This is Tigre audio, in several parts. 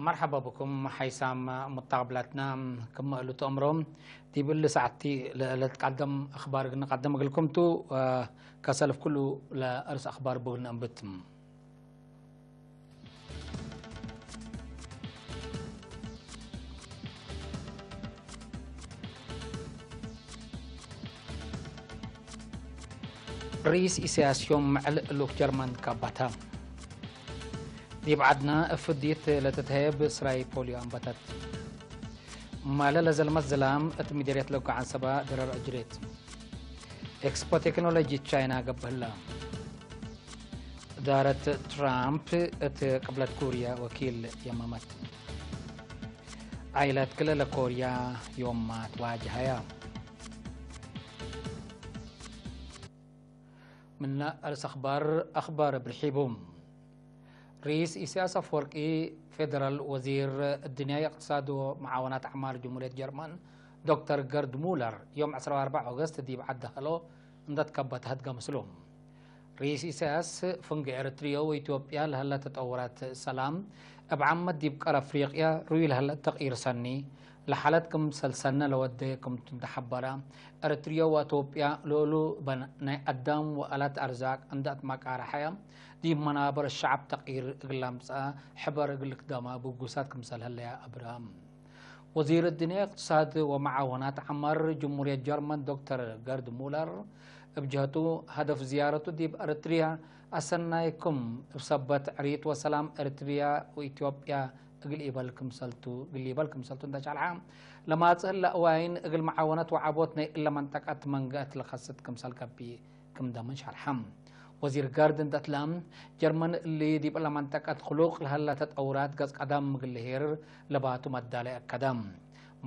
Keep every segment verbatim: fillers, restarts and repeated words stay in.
መርሐባ ብኩም ሐይሳም ሙታቅብላትና፣ ክም እሉ ተአምሮ፣ ዲብ እሊ ሰዓቲ ለልትቀደም አኽባር እግል ንቀደም እግልኩም ቱ። ከሰልፍ ኩሉ ለአርስ አኽባር ብእግል ነአንብት። ርኢስ ኢሳያስ ዮም ምዕል ልኡክ ጀርመን ካባታ። ዲብ ዐድነ እብ ፍዲት ለትትሀየብ ስራይ ፖሊዮ አንበተት። ማለ ለዘልመት ዝላም እት ምዴርየት ለጎ ዐንሰበ ድረር አጅሬት። ኤክስፖ ቴክኖሎጂ ቻይና ገብእ ህላ። እዳረት ትራምፕ እት ቅብለት ኩርያ ወኪል የመመት። ዓይላት ክልኤ ለኮርያ ዮማ ትዋጅሀያ። ምነ አርስ አኽባር፣ አኽባር እብ ርሒቡ። ርኢስ ኢሳያስ አፈወርቂ፣ ፌደራል ወዚር እድንያይ እቅትሳድ ወመዓወናት አዕማር ጅምሁርየት ጀርመን ዶክተር ገርድ ሙለር፣ ዮም ዕስራ ወአርበዕ ኦገስት ዲብ ዐድ ደሀሎ እንደ ትከበተ ህድገ ምስሉ። ርኢስ ኢሳያስ፣ ፍንጌ ኤረትርዮ ወኢትዮጵያ ለሀለ ተጠውራት ሰላም፣ እብ ዓመት ዲብ ቀር አፍሪቅያ ርኡይ ለሀለ ተቅይር ሰኒ፣ ለሓለት ክምሰል ሰነ ለወዴ ክምቱ እንደ ሐበረ፣ ኤረትርዮ ወአቶብያ ለእሉ በን ናይ አዳም ወአላት አርዛቅ እንደ አትማቃረሐየ፣ ዲብ መናበር ሸዐብ ተቅይር እግል ለምጽአ ሕበር እግል ልክደመ ብጉሳት ክምሰል ህለየ አብርሀ። ወዚር እድንያ፣ እቅትሳድ ወመዓወናት ዐማር ጅምሁርየት ጀርመን ዶክተር ገርድ ሙለር እብ ጀህቱ፣ ሀደፍ ዝያረቱ ዲብ ኤረትርያ አሰናይ ክም እብ ሰበት ዕሪት ወሰላም ኤረትርያ ወኢትዮጵያ እግል ኢበል ክምሰልቱ፣ እግል ኢበል ክምሰልቱ እንደ ሻልሐ፣ ለማጽእ ህለ እዋይን እግል መዓወነት ወዐቦት ናይ እለ መንጠቀት መንገአት ለከስት ክምሰል ገብእ። ክም ደምን ሸርሐ። ወዚር ገርድ እንደ እትለ፣ ጀርመን እሊ ዲብ እለ መንጠቀት ክሉቅ ለሀለ ተጠውራት ገጽ ቀዳም እግል ልሄርር ለባቱ መዳላይ አከደ።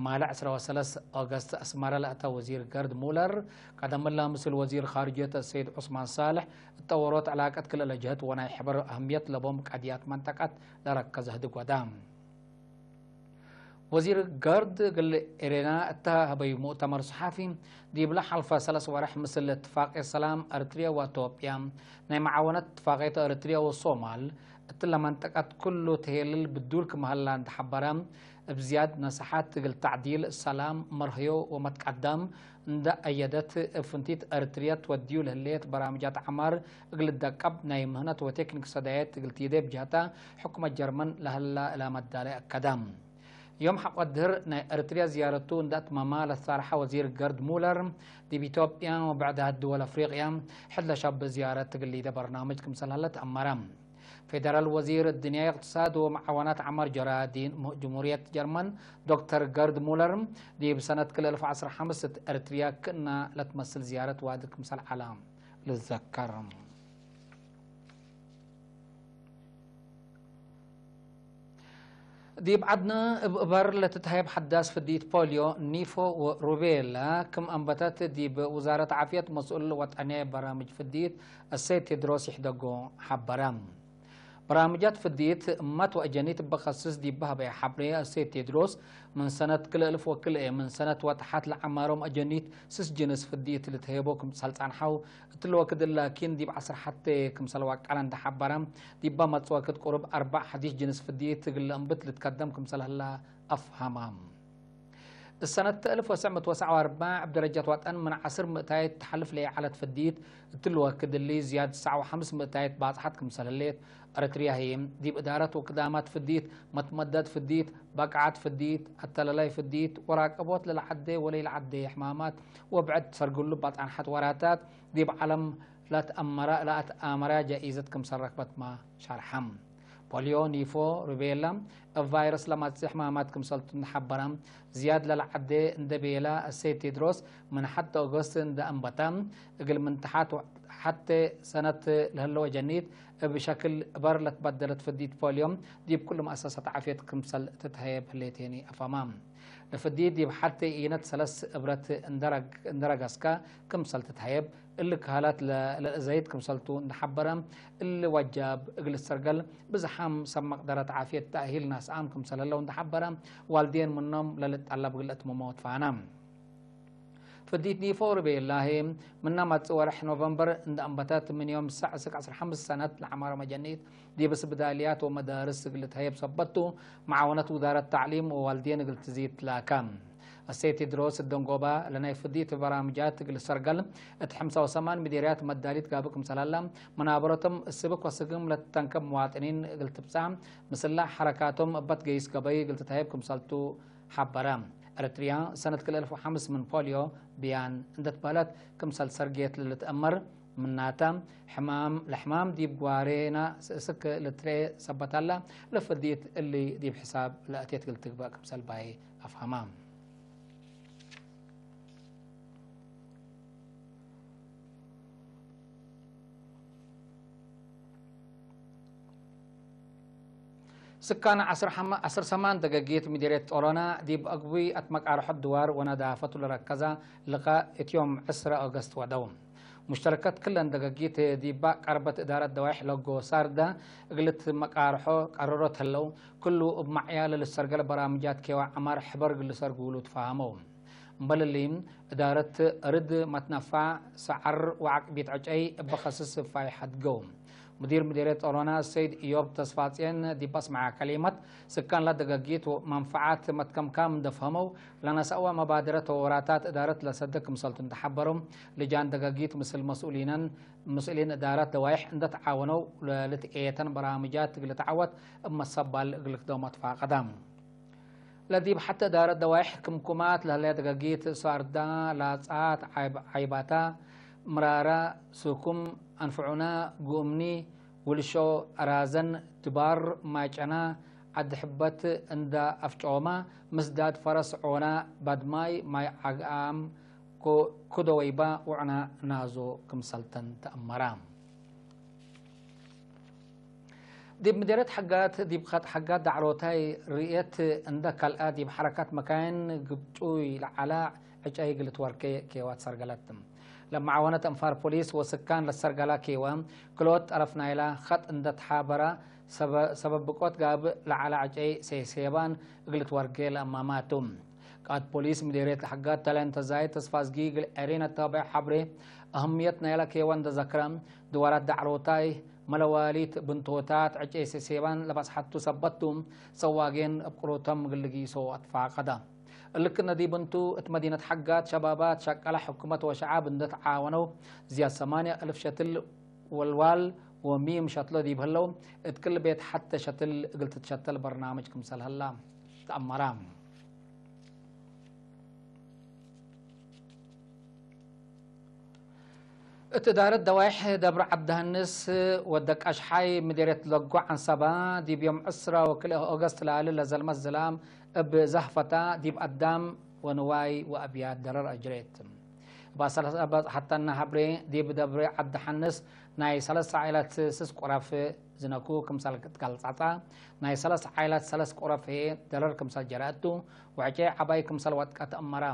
ማለ ዕስራ ወሰለስ ኦገስት አስመረ ለአተ ወዚር ገርድ ሙለር፣ ቀደም እለ ምስል ወዚር ካርጅየት አሰይድ ዑስማን ሳልሕ እት ጠወሮት ዕላቀት ክልኤ ለጀህት ወናይ ሕበር አህምየት ለቦም ቀድያት መንጠቀት ለረከዘ ህድግ ወደ። ወዚር ገርድ እግል ኤሬና እተ ሀበዩ ሙእተመር ሰሓፊ፣ ዲብለ ሐልፈ ሰለስ ወርሕ ምስል እትፋቅየት ሰላም ኤረትርየ ወአቶብያ፣ ናይ መዓወነት እትፋቅየት ኤረትርየ ወሶማል፣ እትለ መንጠቀት ኩሉ ተሄልል ብዱል ክም ሀላ እንደ ሐበረ፣ እብ ዝያድ ነሰሐት እግል ተዕዲል ሰላም፣ መርህዮ ወመትቀዳም እንደ አየደት፣ እብ ፍንቲት ኤረትርየ ትወድዩ ለህሌት በራምጃት ዐማር እግል ልደቀብ፣ ናይ ምህነት ወቴክኒክ ሰዳየት እግል ቲዴ ብጅሀተ፣ ሕኩመት ጀርመን ለሀላ እላ መዳላይ አከደ። ዮም ሐቆ ድህር ናይ ኤረትርያ ዝያረቱ እንደ አትመመ ለትሳርሐ ወዚር ገርድ ሙለር፣ ዲብ ኢትዮጵያ ወበዕዳት ድወል አፍሪቅያ ሕድ ለሸብእ ዝያረት እግል ሊደ በርናምጅ ክምሰል ሀለ ተአመረ። ፌደራል ወዚር እድንያይ እቅትሳድ ወመዓወናት ዐማር ጀራዲን ጅምሁርየት ጀርመን ዶክተር ገርድ ሙለር፣ ዲብ ሰነት ክልኤ አልፍ ወዐስር ሐምስ እት ኤረትርያ ክእነ ለትመስል ዝያረት ዋዲ ክምሰል ዐለ ልዘከር። ዲብ ዐድነ እብ እበር ለትትሀየብ ሐዳስ ፍድይት ፖልዮ፣ ኒፎ ወሩቤላ ክም አንበተት ዲብ ውዛረት ዓፍየት መስኡል ወጠንያይ በራምጅ ፍድይት አሰይድ ቴድሮስ ይሕደጎ ሐበረ። በራምጃት ፍድይት እመት ወአጀኒት እበ ከስስ ዲብ ሀበየ ሐብሬ አሰይድ ቴድሮስ፣ ምን ሰነት ክልኤ አልፍ ወክልኤ ምን ሰነት ወተሐት ለዐማሮም አጀኒት ስስ ጅንስ ፍድይት ልትሀየቦ ክምሰል ጸንሐው፣ እትሊ ወክድ ላኪን ዲብ ዐስር ሐቴ ክምሰል ወቀለ እንደ ሐበረ፣ ዲበ መጽእ ወክድ ቅሩብ አርበዕ ሐዲስ ጅንስ ፍድይት እግል ለእንብት ልትከደም ክምሰል ህለ አፍሀመ። እሰነት አልፍ ወትሰዕ ምእት ወሰዕ ወአርበዕ እብ ደረጀት ወጠን ምን ዐስር ምእታይት ተሐልፍ ለይዐለት ፍድይት፣ እትሊ ወክድ እሊ ዝያድ ትሰዕ ወሐምስ ምእታይት ባጽሐት ክምሰል ህሌት፣ ኤረትርያ ህይ፣ ዲብ እዳረት ወክዳማት ፍድይት፣ መትመደት ፍድይት፣ በቃዐት ፍድይት፣ አተላላይ ፍድይት፣ ወራቀቦት ለለዐዴ ወለይለዐዴ ሕማማት ወብዕድ ሰርግሉ ባጻንሐት ወራታት፣ ዲብ ዐለም ለትአመረ፣ ለአትአመረ ጃኢዘት ክምሰል ረክበትመ ሸርሐ። ፖልዮ፣ ኒፎ፣ ሩቤላ እብ ቫይረስ ለመጽእ ሕማማት ክምሰልቱ እንደ ሐበረ፣ ዝያድ ለለዐዴ እንደ ቤለ አሰይድ ቴድሮስ፣ ምን ሐቴ ኦገስት እንደ አንበተ፣ እግል ምን ተሐት ሐቴ ሰነት ለህለው አጀኒት፣ እብ ሸክል እበር ለትበደለት ፍድይት ፖልዮ ዲብ ኩሉ መአሰሳት ዓፍየት ክምሰል ትትሀየብ ህሌት ሄኒ አፋማ። ለፍድይት ዲብ ሐቴ ኢነት ሰለስ እብረት እንደረግ-፣ እንደረገስከ ክምሰል ትትሀየብ፣ እሊ ከሃላት ለ-፣ ለለአዘይት ክምሰልቱ እንደ ሐበረ፣ እሊ ወጃብ እግል ሰርገል ብዝሓም ሰብ መቅደረት ዓፍየት ተእሂል ናስአም ክምሰል ህለው እንደ ሐበረ፣ ዋልዴን ምኖም ለልጠለብ እግል ለአትምሞ ትፋነ። ፍዲት ኒፎ ርቤላሄ ምነ መጽእ ወርሕ ኖቨምበር እንደ አንበተት፣ ምን ዮም ሰዕ እስክ ዐስር ሐምስ ሰነት ለዐማረ መጀኒት ዲብ ስብዳልያት ወመዳርስ እግል ልትሀየብ ሰበት ቱ፣ መዓወነት ውዛረት ተዕሊም ወዋልዴን እግል ትዚድ ትላከ። እሴ ቴድሮስ ደንጎባ ለናይ ፍዲት በራምጃት እግል ሰርገል፣ እት ሐምሳ ወሰማን ምዴርያት መዳሊት ጋብእ ክምሰል ሀላ፣ መናበረቶም እስብክ ወስግም ለትተንከብ መዋጥኒን እግል ትብጻ፣ ምስላ ሐረካቶም እበት ገይስ ገበይ እግል ትትሀየብ ክምሰልቱ ሐበረ። ኤረትርያ ሰነት ክልኤ አልፍ ወሐምስ ምን ፖልዮ ብያን እንደ ትበህለት ክምሰል ሰርጌት ለልትአመር ምናተ፣ ሕማም፣ ለሕማም ዲብ ግዋሬና እስክ ልትርኤ ሰበት ሀላ፣ ለፍዲት እሊ ዲብ ሕሳብ ለአቴት እግል ትግበእ ክምሰል ባይ አፍሀማ። ስካን ዐስር ሐመ-፣ ዐስር ሰማን ደገጊት ምዲርየት ጦሎና ዲብ አግቡይ አትመቃርሖት ድዋር ወነዳፈቱ ለረከዛ ልቃእ እት ዮም ዕስረ ኦገስት ወደው። ሙሽተረከት ክለን ደገጊት ዲባ ቀርበት እዳረት ደዋይሕ ለጎ ሳርዳ እግል ትመቃርሖ ቀረሮት ህለው፣ ክሉ እብ ማዕያ ለልሰርገል በራምጃት ኬዋ ዐማር ሕበር እግል ልሰርጉ እሉ ትፋሀመው። እምበል እሊ፣ እዳረት እርድ መትነፋዕ፣ ሰዐር ወዐቅቢት ዕጨይ እብ ከስስ ፋይ ሐድገው። ሙዲር ምዲርየት ጦሎና ሰይድ ኢዮብ ተስፋጽየን ዲብ አስመዐ ከሊመት፣ ስካን ለደገጊት መንፈዓት መትከምካም እንደ ፈሀመው፣ ለነሰአወ መባደረት ወወራታት እዳረት ለሰደ ክምሰልቱ እንደ ሐበረው፣ ልጃን ደገጊት ምስል መስኡሊነን፣ መስኡሊን እዳረት ደዋይሕ እንደ ተዓወነው፣ ለልትኤተን በራምጃት እግል ልትዓወት እብ መሰባል እግል ልክደው መትፋቀዳም። ለዲብ ሐተ እዳረት ደዋይሕ ክምኩማት ለህለየ ደገጊት ሳርዳ፣ ላጻት፣ ዓይብ-፣ ዓይባታ፣ ምራራ፣ ስኩም፣ አንፍዑና፣ ጉእምኒ፣ ውልሾ፣ አራዘን፣ ድባር፣ ማጨና፣ ዐዲ ሕበት፣ እንዳ አፍጮማ፣ ምስዳድ ፈረስ፣ ዖና፣ ባድማይ፣ ማይ ዐግአም፣ ኩ-፣ ኩዶ ወይባ፣ ውዕና ናዞ ክምሰልተን ተአመራ። ዲብ ምዴርየት ሐጋት፣ ዲብ ኸጥ ሐጋት ዳዕሮታይ ርእየት እንደ ከልአ፣ ዲብ ሐረካት መካይን ግብጩይ ለዐላ ዕጨይ እግል ልትወርኬ ኬዋ ትሰርገለት። ለመዓወነት አንፋር ፖሊስ ወስካን ለሰርገላ ኬዋ፣ ክልኦት ጠረፍ ናይላ ኸጥ እንደ ተሓበራ፣ ሰበ-፣ ሰበብ ብቆት ጋብእ ለዐላ ዕጨይ ሴሴባን እግል ልትወርኬ ለአማማቱ። ቃእድ ፖሊስ ምዴርየት ለሐጋት ተለን ተዛይድ ተስፋዝጊ እግል ኤሬን አተባባይ ሐብሬ፣ አህምየት ናይለ ኬወ እንደ ዘክረ፣ ድዋራት ዳዕሮታይ፣ መለዋሊት፣ ብንቶታት፣ ዕጨይ ሴሴባን ለበጽሐቱ ሰበት ቱ፣ ሰዋጌን እብ ቅሩቶም እግል ልጊሶ አትፋቀደ። እልክነ ዲብ እንቱ፣ እት መዲነት ሐጋት ሸባባት ሸቀለ ሕኩመት ወሸዓብ እንደ ተዓወነው፣ ዝያድ ሰማንያ እልፍ ሸትል ወልዋል ወሚም ሸትሎ ዲብ ህለው፣ እት ክል ቤት ሐቴ ሸትል እግል ትትሸተል በርናምጅ ክምሰል ህላ ተአመረ። እት እዳረት ደዋይሕ ደብረ ዐብደሀንስ ወደቀሽሓይ ምዴርየት ለጎ ዐንሰባ፣ ዲብ ዮም ዕስራ ወክልኤ ኦገስት ለአሊ ለዘልመት ዝላም እብ ዘህፈታ ዲብ አዳም ወንዋይ ወአብያት ደረር አጅሬት። እብ አሰለሰ በጽሐተነ ሐብሬ፣ ዲብ ደብረ ዐብደሐንስ ናይ ሰለስ ዓኢላት ስስ ቆረፍ ዝነኩ ክምሰል ትገልጻጻ፣ ናይ ሰለስ ዓኢላት ሰለስ ቆረፍ ህዬ ደረር ክምሰል ጀረአቱ፣ ወዕጨይ ዐባይ ክምሰል ወጥቀ ተአመረ።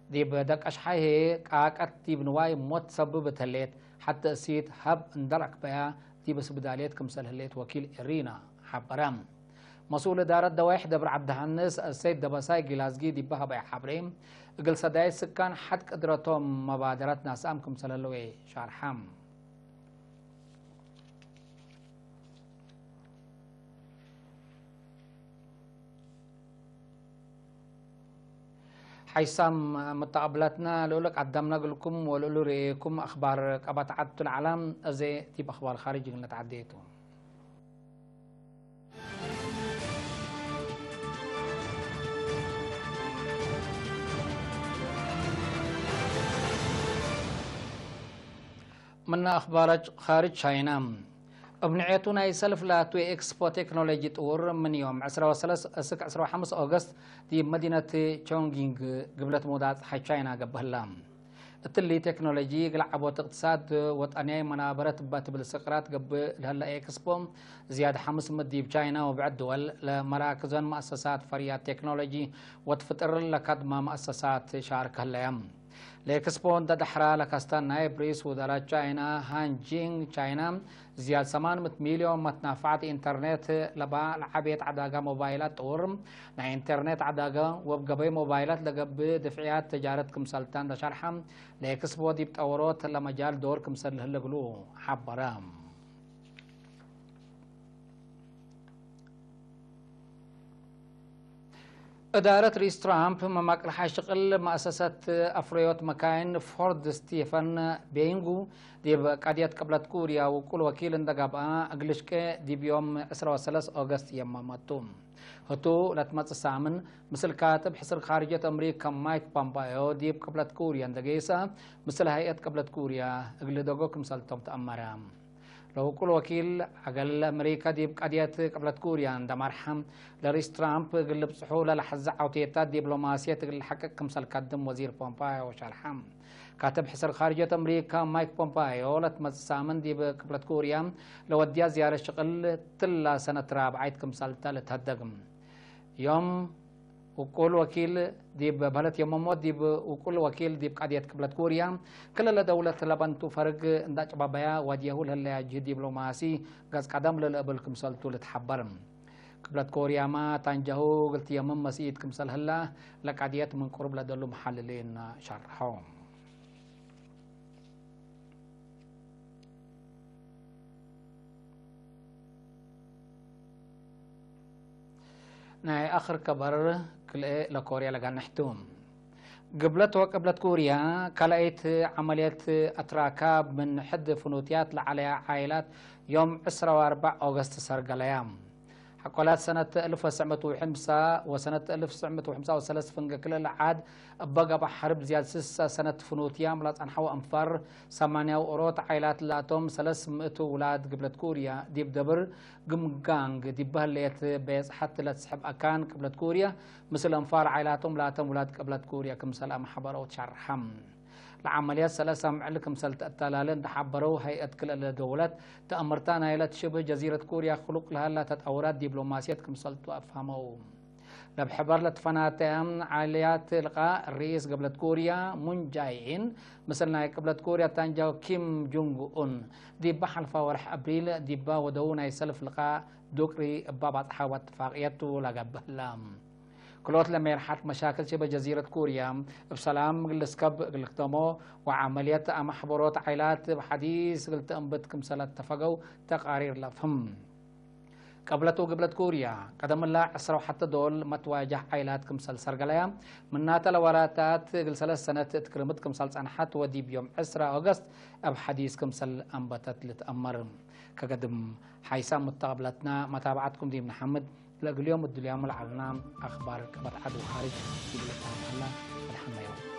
ዲብ ደቀሽሓይ ህዬ ቃቀት ዲብ ንዋይ ሞት ሰብብ እት ህሌት፣ ሐቴ እሲት ሀብ እንደ ረክበያ ዲብ ስብዳልየት ክምሰል ህሌት ወኪል ኤሪና ሐበረ። መስኡል እዳረት ደዋይሕ ደብረ ዐብደሐንስ አሰይድ ደበሳይ ጊላዝጊ ዲበ ሀበየ ሐብሬ፣ እግል ሰዳይት ስካን ሐድ ቅድረቶም መባደረት ናስአም ክምሰል ህለው ሻርሐ። ሓይሳም መተቀብለትና፣ ለእሉ ቀደምነ እግልኩም ወለእሉ ርኤኩም አኽባር ቀበት ዐድ ቱ ለዐለ፣ አዜ ዲብ አኽባር ካርጅ እግል ነትዐዴ ቱ። ምነ አኽባር ካርጅ ቻይና። እብ ንዔቱ ናይ ሰልፍ ላቱ ኤክስፖ ቴክኖሎጂ ጥውር ምን ዮም ዕስራ ወሰለስ እስክ ዕስራ ወሐምስ ኦገስት ዲብ መዲነት ቾንጊንግ ግብለት መውዳዕ ጸሓይ ቻይና ገብእ ህላ። እትሊ ቴክኖሎጂ እግል ዐቦት እቅትሳድ ወጠንያይ መናበረት እበ ትብል ስቅራት ገብእ ለህለ ኤክስፖ፣ ዝያድ ሐምስ ምእት ዲብ ቻይና ወብዕድ ድወል ለመራክዞን መአሰሳት ፈርያት ቴክኖሎጂ ወትፍጥር ለካድማ መአሰሳት ሻርክ ህለየ። ለኤክስፖ እንደ ደሐራ ለከስተ ናይብ ርኢስ ውዘራት ቻይና ሃን ጂንግ፣ ቻይና ዝያድ ሰማን ምእት ሚልዮን መትናፍዐት ኢንተርኔት ለባ ለዐቤት ዐዳገ ሞባይላት ጥውር፣ ናይ ኢንተርኔት ዐዳገ ወብ ገበይ ሞባይላት ለገብእ ድፍዕያት ተጃረት ክምሰልተ እንደ ሸርሐ፣ ለኤክስፖ ዲብ ጠወሮት ለመጃል ዶር ክምሰል ለህለ እግሉ ሐበረ። እዳረት ርኢስ ትራምፕ መማቅልሓ ሽቅል መአሰሰት አፍረዮት መካይን ፎርድ ስቲፈን ቤይንጉ ዲብ ቀድየት ቅብለት ኩርያ ውቁል ወኪል እንደ ገብአ እግል ሽቄ ዲብ ዮም ዕስራ ወሰለስ ኦገስት የመመቱ። ህቱ ለትመጽእ ሳምን ምስል ካጥብ ሕስር ካርጀት አምሪካ ማይክ ፖምፓዮ ዲብ ቅብለት ኩርያ እንደ ጌሰ ምስል ሀይአት ቅብለት ኩርያ እግል ደጎ ክምሰልቶም ተአመረ። ለውቁል ወኪል አገል አመሪካ ዲብ ቀድየት ቅብለት ኩርያ እንደ መርሐ፣ ለርኢስ ትራምፕ እግል ልብጽሑ ለለሐዘ ዐውቴታት ዲፕሎማስየት እግል ለሐቅቅ ክምሰል ከድም ወዚር ፖምፓዮ ሸርሐ። ካትብ ሕስር ካርጀት አመሪካ ማይክ ፖምፓዮ ለትመጽእ ሳምን ዲብ ቅብለት ኩርያ ለወድያ ዝያረት ሽቅል ትላ ሰነት ራብዓይት ክምሰልተ ልትሀደግ። ዮም ውቁል ወኪል ዲብ በህለት የመሞት ዲብ ውቁል ወኪል ዲብ ቀድየት ቅብለት ኩርያ፣ ክልለ ደውለት ለበንቱ ፈርግ እንደ አጭባበያ ወድየሁ ለህለያ ጅህድ ዲፕሎማሲ ገጽ ቀደም ለልእብል ክምሰልቱ ልትሐበር። ቅብለት ኮርያመ ታንጃሁ እግል ትየምም መስኢት ክምሰል ህላ፣ ለቀድየት ምን ቅሩብ ለደሉ መሐልሊን ሸርሐው። ናይ አክር ከበር ክልኤ ለኮርያ ለጋንሕ ቱ። ግብለት ወቅብለት ኩርያ፣ ካልአይት ዐመልየት አትራካብ ምን ሕድ ፍኑትያት ለዐለያ ዓይላት ዮም ዕስራ ወአርበዕ ኦገስት ሰርገለያ። ሐቆላት ሰነት አልፍ ወትስዕ ምእት ወሐምሳ ወሰነት አልፍ ወትስዕ ምእት ወሐምሳ ወሰለስ ፍንጌ ክልኤ ለዓድ እበ ገብአ ሐርብ ዝያድ ስሰ ሰነት ፍኑትያም ለጸንሐው አንፋር ሰማንያው ኦሮት ዓይላት ላቶም ሰለስ ምእት ውላድ ግብለት ኩርያ ዲብ ደብር ግምጋንግ ዲብ በህሌት ቤጽሐት ለትስሕብ አካን ቅብለት ኩርያ ምስል አንፋር ዓይላቶም ላቶም ውላድ ቅብለት ኩርያ ክምሰል አመሐበረው ተሸርሐ። ለዐመልየት ሰለስ አምዕል ክምሰል ተአተላለ እንደ ሐበረው ሀይአት ክልኤ ደውለት ተአምርታ ናይለት ሽብህ ጀዚረት ኩርያ ክሉቅ ለሀላ ተጠውራት ዲፕሎማስየት ክምሰልቱ አፍሀመው። ለብሕበር ለትፈናተ ዓልያት ልቃእ ርኢስ ግብለት ኩርያ ሙን ጃይኢን ምስል ናይ ቅብለት ኩርያ ታንጃው ኪም ጁንግ ኡን ዲበ ሐልፋ ወርሕ አብሪል ዲባ ወደው ናይ ሰልፍ ልቃእ ዱቅሪ እባ ባጽሓ ወትፋቅየቱ ለገብእ ህላ። ክሎት ለሜርሐት መሻክል ሽበ ጀዚረት ኩርያ እብ ሰላም እግል ልስከብ እግል ልክተሞ ወዐመልየት አመሕበሮት ዓይላት እብ ሐዲስ እግል ትአንብት ክምሰል አተፈገው ተቃሪር ለአፍህም። ቅብለት ወግብለት ኩርያ፣ ቀደም እለ ዕስራ ወሐተ ዶል መትዋጃህ ዓይላት ክምሰል ሰርገለያ፣ ምናተ ለወራታት እግል ሰለስ ሰነት እት ክርምት ክምሰል ጸንሐት ወዲብ ዮም ዕስራ ኦገስት እብ ሐዲስ ክምሰል አንበተት ልትአመር። ከገድም ሓይሳም ሙተቀብለትና መታብዐትኩም ዲብ ነሐምድ፣ ለእግል ዮም እድልያሙ ለዐልና አኽባር ቅበት ዐድ ወኻርጅ ዲብ ልታመ ሀላ። አልሐምዱሊላህ።